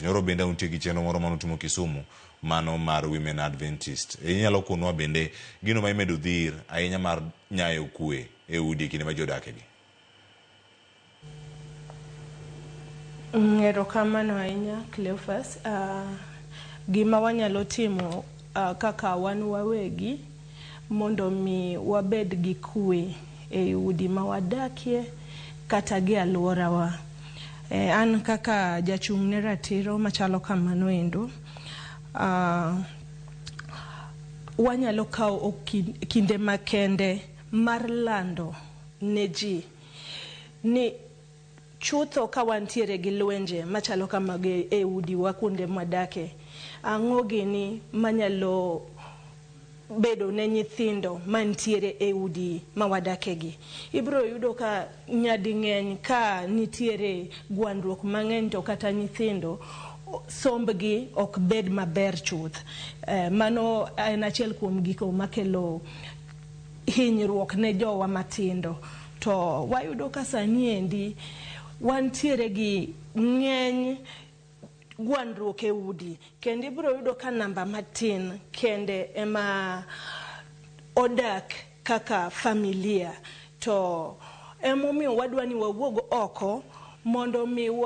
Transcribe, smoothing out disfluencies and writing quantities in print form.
Nyoro bende untie gi chenro moro manutimo Kisumu, mano mar Women Adventist. Inyalo konwa bende gino ma imedo dhir ahinya mar nyayo kwe e udi e kinde ma ji odak egi. Erokamano ahinya Cleophas. Gima wanyalo timo kaka wan wawegi mondo mi wabed gi kwe e udi ma wadakie kata gi alworawa. An kaka jachung' ne ratiro machalo kamano endo, wanyalo kawo kinde makende mar lando ne ji ni chutho ka wantiere gi lwenje machalo kamago e udiwa kuonde mwadake, ang'o gini manyalo bedo ne nyithindo mantiere e udi ma wadakegi. Ibiro yudo ka nyading'eny ka nitiere gwandruok mang'eny to kata nyithindo sombgi ok bed maber chuth. Mano en achiel kuom gigo makelo hinyruok ne jowa matindo. To wayudo ka sani endi wantiere gi ng'eny gwandruok e udi kendo ibiro yudo ka namba matin kende ema odak kaka familia. To emomiyo wadwa ni wawuog oko mondo mi wa